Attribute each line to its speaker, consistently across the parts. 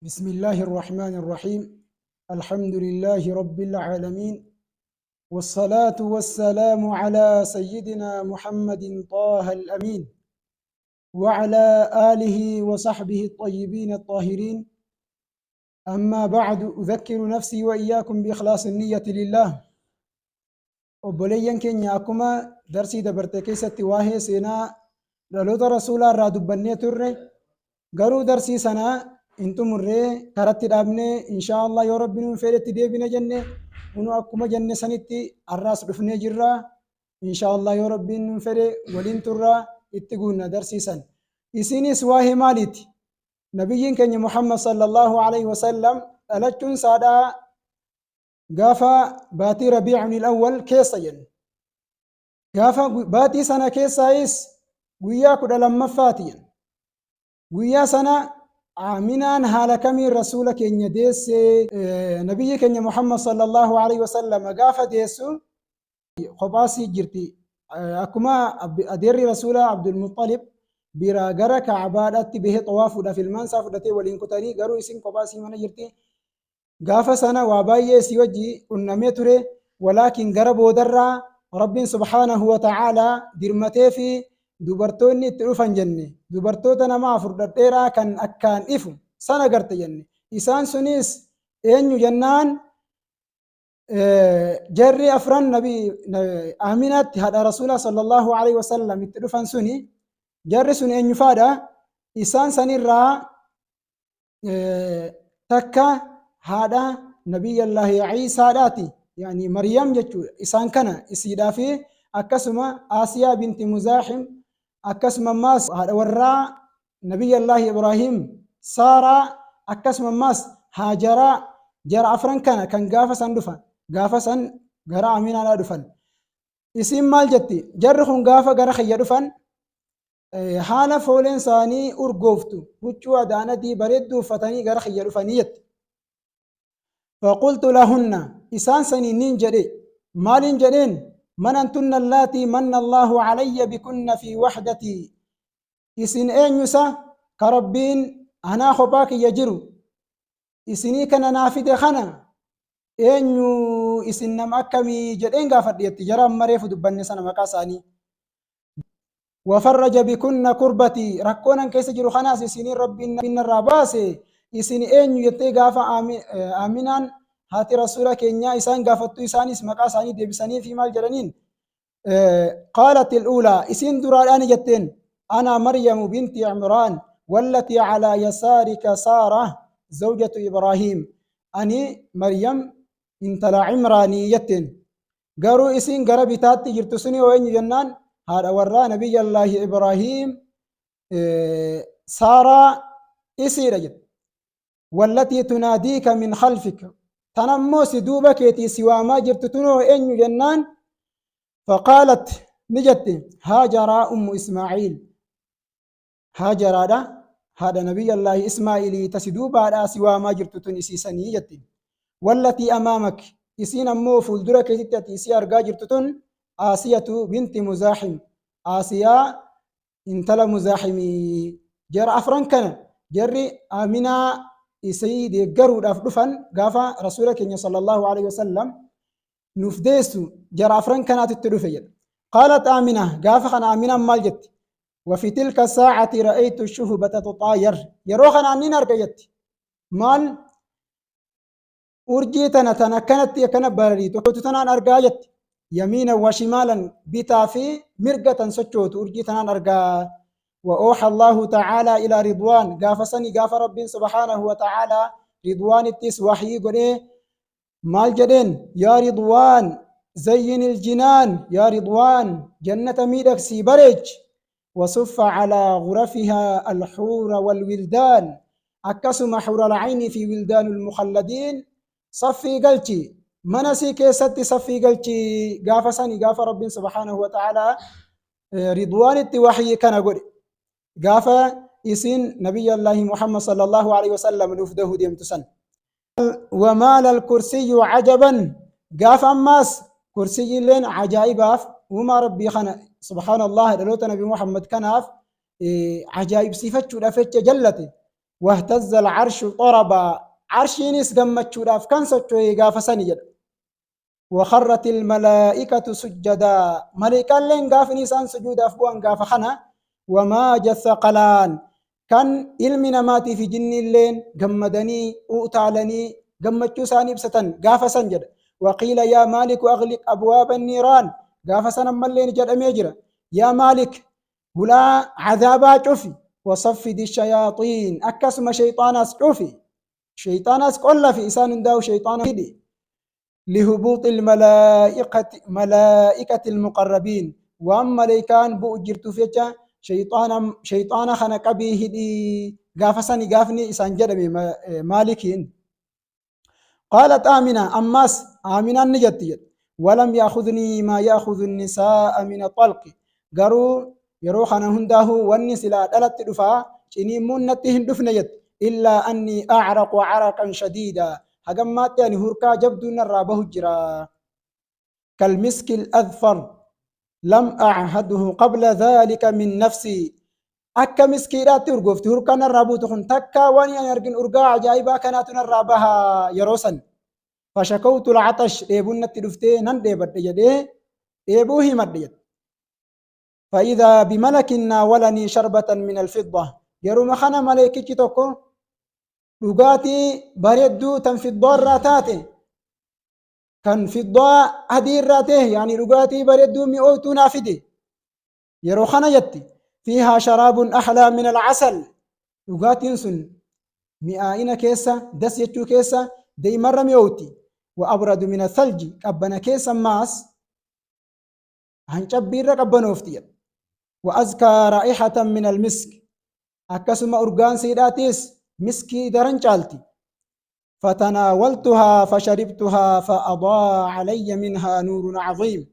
Speaker 1: بسم الله الرحمن الرحيم. الحمد لله رب العالمين، والصلاة والسلام على سيدنا محمد طه الأمين وعلى آله وصحبه الطيبين الطاهرين. أما بعد، أذكر نفسي وإياكم بإخلاص النية لله. Obboleeyyan keenya, akkuma darsii dabarte keessatti waa'ee seenaa dhaloota rasuulaa irraa dubbannee turre, garuu darsii sanaa hin xumurree karatti dhaabnee, inshaa Allah yoo rabbi nuun fedhetti deebine jenne. Kunu akkuma jenne sanitti har'aas dhufnee jirra. Inshaa Allah yoo rabbiin nuun fedhe waliin turra, itti guunna darsii san. Isinis waa'ee maaliiti? Nabiyyiin keenya Muhammad sallallahu alaihi wasallam dhalachuun isaadhaa gaafa baatii Rabiicun Awwal keessa jenne. Gaafa baatii sana keessaayis guyyaa 12ffaati jenne. Guyyaa sana Aaminaan haala kamiin rasuula keenya deesse? Nabiyyi keenya Muhammad sallallahu alaihi wasallam gaafa deessu kophaasii jirti. Akkuma adeerri rasuula Abdul Muttalib biraa gara Kaabaadhaatti bahee xawaafuudhaaf ilmaan isaa fudhatee waliin kutanii, garuu isin kophaasii mana jirti. Gaafa sana waa baay'ee isii wajji qunnamee ture, walaakin gara boodarraa rabbiin subhaanahu wa ta'aalaa dirmatee fi dubartoonni itti dhufan jenne. Dubartoota nama afur dhadheeraa kan akkaan ifu sana garte jenne. Isaan sunis eenyu jennaan, jarri afran nabi Aaminaatti, haadha rasuulaa sallallahu alaihi wasallam itti dhufan suni, jarri sun eenyufaadha? Isaan sanirraa takka haadha nabiyyallaahi Ciisaadhaati, yani Maryam jechuudha. Isaan kana isiidhaa fi akkasuma Aasiyaa binti Muzaaxim, akkasuma ammaas haadha warraa nabiyyallaahi Ibraahim Saaraa, akkasuma ammaas Haajaraa. Jara afran kana kan gaafa san dhufan, gaafa san gara Aaminaadhaa dhufan. Isiin maal jetti? Jarri kun gaafa gara kiyya dhufan haala fooleen isaanii urgooftu, huccuu adaanadii bareedduu uffatanii gara kiyya dhufanii jetti. فقلت لهن, isaan sanii nin jedhe. Maaliin jedheen? من أنتن اللاتي من الله علي بكن في وحدتي? Isin eenyusa ka rabbiin anaa kophaa kiyya jiru isinii kana naa fide kana? Eenyu isin, nama akkamii jedheen gaafadhe jetti jara amma reefu dubbanne sana maqaa isaanii. وفرج بكن كربتي, rakkoo nan keessa jiru kanaas isiniin rabbiin narraa baase isin eenyu jettee gaafa Aaminaan haati rasuula keenyaa isaan gaafattu, isaanis maqaa isaanii deebisanii fi maal jedhaniin? قالت الأولى, isiin duraadhaan jetteen, أنا مريم بنت عمران، والتي على يسارك سارة زوجة إبراهيم. Ani Maryam intala Cimraanii jetteen. Garuu isiin gara bitaatti jirtu suni yoo eenyu jennaan, haadha warraa nabiyyallaahi Ibrahiim Saaraa isiidha jette. والتي تناديك من خلفك, tanammoo si duuba keetii si waamaa jirtu tunoo eenyu jennaan, فقالت, ni jette, هاجر أم إسماعيل, Haajaraadha, haadha nabiyyallaahi Ismaa'ilii, tasi duubaadhaa si waamaa jirtu tun isiisanii jette. والتي أمامك, isiin ammoo fuuldura keetitti ati isii argaa jirtu tun آسية بنت مزاحم, Aasiyaa intala Muzaaximii. Jara afran kana jarri Aaminaa isii deeggaruudhaaf dhufan gaafa rasuula keenya sallallahu alaihi wasallam nuuf deessu, jara afran kanaatu itti dhufe jedha. قالت آمنة, gaafa kana Aaminaan maal jetti? وفي تلك الساعة رأيت الشهب تتطاير, yeroo kana annin arga jetti. Maal? Urjii tana tan akkanatti akkana barariitu tanaan argaa jetti. يمينا وشمالا, bitaa fi mirga tan sochootu urjii tanaan argaa. وأوحى الله تعالى إلى رضوان, gaafa sani gaafa rabbiin سبحانه وتعالى رضوان ittis waxyii godhee maal jedheen? يا رضوان زين الجنان, يا رضوان jannata miidhagsii bareech, وصف على غرفها الحور والولدان, akkasuma حور العين fi ولدان المخلدين saffii galchi, mana sii keessatti saffii galchi. Gaafa sani gaafa rabbiin سبحانه وتعالى Ridwaanitti waxyii kana godhe, gaafa isin nabiyyallaahi Muhammad sallallahu alaihi wasallam nuuf dahuu deemtu san. ومال الكرسي عجبا, gaafa ammaas kursiyyiilleen ajaa'ibaaf uumaa rabbii kana, subhaanallah, dhaloota nabi Muhammad kanaaf ajaa'ibsiifachuudhaaf jecha jallate. واهتز العرش طربا عرشينيس gammachuudhaaf kan socho'e gaafa sani jedha. وخرت الملائكة سجدا ملائكة gaafni isaan sujuudaaf bu'an gaafa kana وما الثقلان kan ilmi namaatii fi jinniilleen gammadanii utaalanii gammachuu isaanii ibsatan gaafa san jedha. وقيل يا مالك أغلق أبواب النيران gaafa san ammallee jedhamee jira. يا مالك hulaa cadaabaa cufi وصفد الشياطين akkasuma shayxaanaas cufi shayxaanaas qollafi isaan hundaa'u shayxaana hidhi. لهبوط الملائكة ملائكة المقربين waan maleykaan bu'u jirtuuf jecha shayxaana kana qabii hidhii gaafa sani gaafni isaan jedhame maalikiin. قالت آمنة أماس آمنة نجت ولم يأخذني ما يأخذ النساء من الطلق garuu yeroo kana hundaahu wanni silaa dhalatti dhufaa ciniinmuun natti hin dhufne jette. إلا أني أعرق عرقا شديدا hagammaatti ani hurkaa jabduu narraa bahu jira. كالمسك الأذفر لم أعهده قبل ذلك من نفسي akka miskiidhaatti urgoofti hurkaa narraa buutu kun takkaa waan ani argin urgaa ajaa'ibaa kanaatu narraa baha yeroo san. فشكوت العطش dheebuun natti dhuftee nan dheebadhe jedhee dheebuu himadhe jedhe. فإذا بملك ناولني شربة من الفضة yeruma kana maleekichi tokko dhugaatii bareedduu tan fiddaa irraa taate kan fiddaa adii irraa ta'e yaani dhugaatii bareedduu mi'ooytuu naa fide yeroo kana jetti. فيها شراب أحلى من العسل dhugaatiin sun mi'aa'ina keessa das jechuu keessa deemarra mi'ooti. وأبرد من الثلج qabbana keessa maas hancabbiirra qabbanoofti jedha. وأزكى رائحة من المسك akkasuma urgaan siidhaatis miskii daran caalti. فتناولتها فشربتها فأضاء علي منها نور عظيم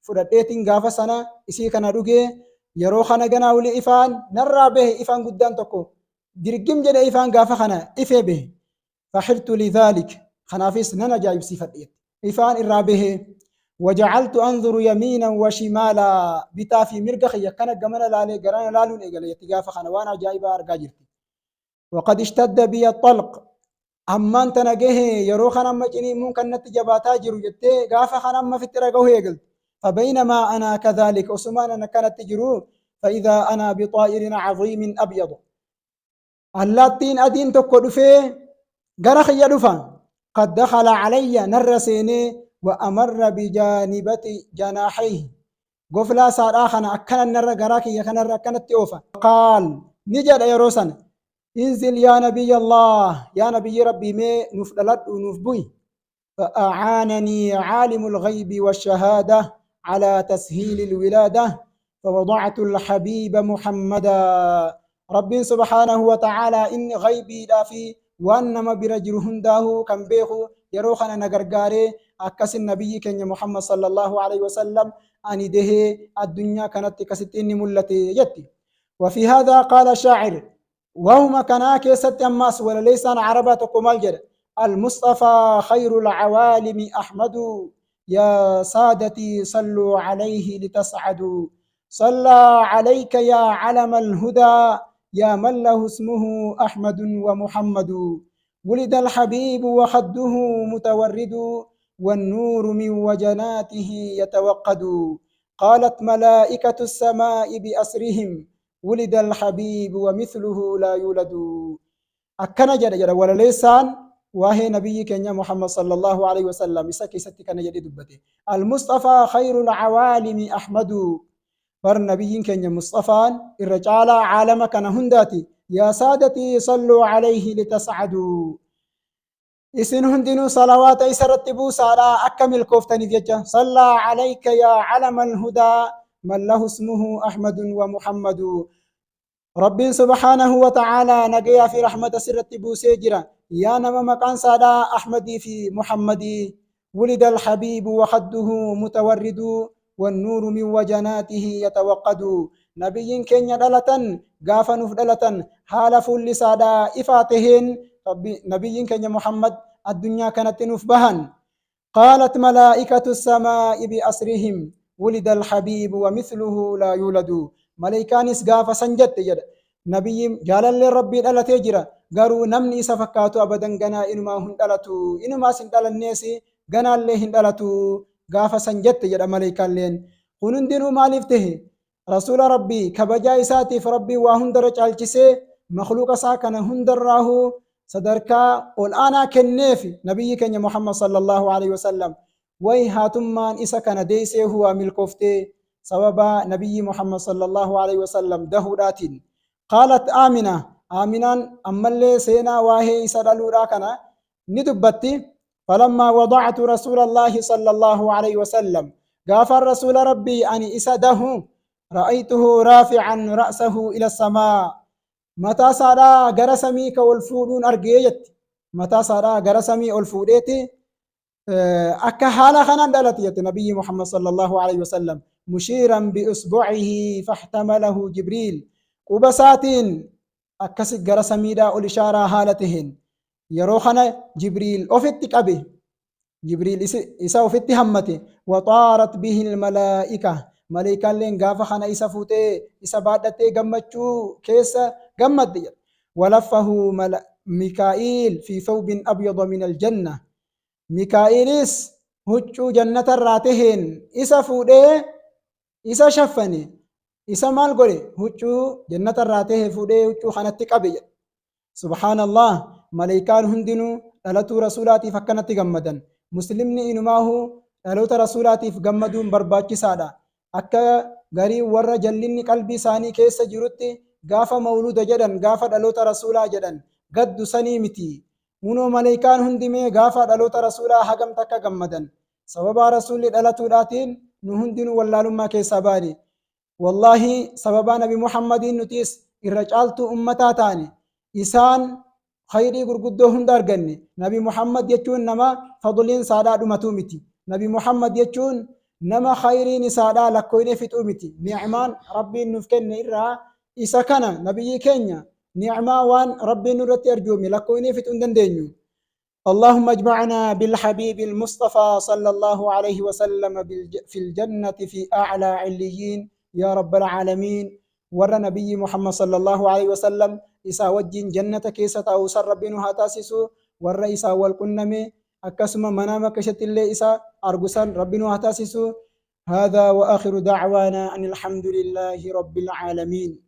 Speaker 1: fudhadheetiin gaafa sana isii kana dhugee yeroo kana ganaa wali ifaan narraa bahe ifaan guddaan tokko dirgim jedhe ifaan gaafa kana ifee bahe. فحرت لذلك kanaafis nan ajaa'ibsiifadhe ifaan irraa bahe. وجعلت أنظر يمينا وشمالا bitaa fi mirga kiyya kana gamana laalee garana laaluun eegale jetti gaafa kana waan ajaa'ibaa argaa jirti. وقد اشتد بي الطلق ammaan tana gahe yeroo kana amma ciniinmuun kan natti jabaataa jiru jettee gaafa kana amma fitti dhagahuu eegalte. فبينما أنا كذلك osuma ana kanatti jiru فإذا أنا بطائر عظيم أبيض allaattiin adiin tokko dhufee gara kiyya dhufa. قد دخل علي narra seenee وأمر بجانبة جناحيه goflaa saadhaa kana akkana narra garaa kiyya kanarra akkanatti oofa. قال ni jedha yeroo sana انزل يا نبي الله يا نبي ربي mee nuuf dhaladhu nuuf bu'i. فأعانني عالم الغيب والشهادة على تسهيل الولادة فوضعت الحبيب محمدا رب سبحانه وتعالى إني غيبي لا في وأنما برجل هنده كان بيخو يروخنا نغرغاري أكس النبي كان محمد صلى الله عليه وسلم أني ده الدنيا كانت كستين ملتي يتي. وفي هذا قال الشاعر وهما كنا كيست أماس ولا ليس عربة كمال جد المصطفى خير العوالم أحمد يا سادتي صلوا عليه لتسعدوا صلى عليك يا علم الهدى يا من له اسمه أحمد ومحمد ولد الحبيب وخده متورد والنور من وجناته يتوقد قالت ملائكة السماء بأسرهم ولد الحبيب ومثله لا يولد. أكنا جد جد ولا ليسان وهي نبي كenya محمد صلى الله عليه وسلم إسا كيستي كان جدي دبته المصطفى خير العوالم أحمد بر نبي كenya مصطفى الرجال عالم كان هنداتي يا سادتي صلوا عليه لتسعدوا isin hundinuu salawaata isarratti buusaadha akka milkooftaniif jecha. صلى عليك يا علم الهدى من له اسمه أحمد ومحمد رب سبحانه وتعالى نجيا في رحمة سرت بوسي جرا يا نما مكان سادا أحمدي في محمدي ولد الحبيب وخده متورد والنور من وجناته يتوقد نبي كenya dhalatan gaafa nuuf dhalatan haala fuulli saada ifaa taheen nabiyyiin keenya Muhammad addunyaa kanatti nuuf bahan. قالت ملائكة السماء بأسرهم ولد الحبيب ومثله لا يولد. ملائكانس gaafa san jette jedha. Nabiyyi jaalalleen Rabbii dhalatee jira. Garuu namni isa fakkaatu abadan ganaa inumaa hin dhalatu, inumaas hin dhalannees, ganaallee hin dhalatu gaafa san jette jedha maleeykaalleen. Kun hundinuu maaliif tahe? Rasuula Rabbii kabajaa isaatiif Rabbii waa hundarra caalchisee, makhluuqa isaa kana hundarraahuu sadarkaa ol aanaa kenneef nabiyyi keenya Muhammad sallallahu alaihi wasallam. Way haatummaan isa kana deeysee huwaa milkooftee sababa nabiyyi Muhammad sallallahu alaihi wasallam dahuudhaatiin. Qaalat Aamina, Aaminaan ammallee seenaa waahee isa dhaluudhaa kana ni dubbatti. Falammaa wadactu rasuulallaahi sallallahu alaihi wasallam, gaafan rasuula Rabbii ani isa dahu, ra'aytuhu raafican ra'sahu ila samaa, mataa isaadhaa gara samii ka ol fuudhuun argee jetti. Mataa isaadhaa gara samii ol fuudheeti akka haala kanaan dhalate jette nabiyyi Muhammad sallallahu alaihi wasallam. Mushiiran bi'usbucihi fahtamalahu Jibriil, quba isaatiin akkasi gara samiidhaa ol ishaaraa haala taheen yeroo kana Jibriil ofitti qabe, Jibriil isa ofitti hammate. Waxaarat bihi almalaa'ika, maleeykaalleen gaafa kana isa fuutee isa baadhattee gammachuu keessa gammadde jedha. Walaffahu Mikaa'iil fi thawbin abyada min aljanna, Mikaa'iilis huccuu jannatarraa taheen isa fuudhee isa shaffane. Isa maal godhe? Huccuu jannatarraa tahe fuudhee huccuu kanatti qabe jedha. Subhaanallah, maleeykaan hundinuu dhalatuu rasuulaatiif akkanatti gammadan. Muslimni inumaahu dhaloota rasuulaatiif gammaduun barbaachisaadha. Akka garii warra jallinni qalbii isaanii keessa jirutti gaafa mawluuda jedhan, gaafa dhaloota rasuulaa jedhan gaddu sanii miti. Hunoo maleeykaan hundi mee gaafa dhaloota rasuulaa hagam takka gammadan. Sababaa rasuulli dhalatuudhaatiin nu hundinuu wallaalummaa keessaa baane. Wallaahi, sababaa nabi Muhammadiin nutis irra caaltuu ummataa taane. Isaan khayrii gurguddoo hunda arganne. Nabi Muhammad jechuun nama fadliin isaadhaa dhumatuu miti. Nabi Muhammad jechuun nama khayriin isaadhaa lakkoynee fixuu miti. Ni'maan Rabbiin nuuf kenne irraa isa kana. Nabiyyi keenya ni'maa waan Rabbiin nurratti arjoome lakkoynee fixuu hin dandeenyu. اللهم اجمعنا بالحبيب المصطفى صلى الله عليه وسلم في الجنة في أعلى عليين يا رب العالمين. ور نبي محمد صلى الله عليه وسلم إسا وجين جنة كيسة أو سر ربنا هتاسسو ور إسا والقنمي أكسم منام كشت اللي إسا أرجسان ربنا هتاسسو. هذا وآخر دعوانا أن الحمد لله رب العالمين.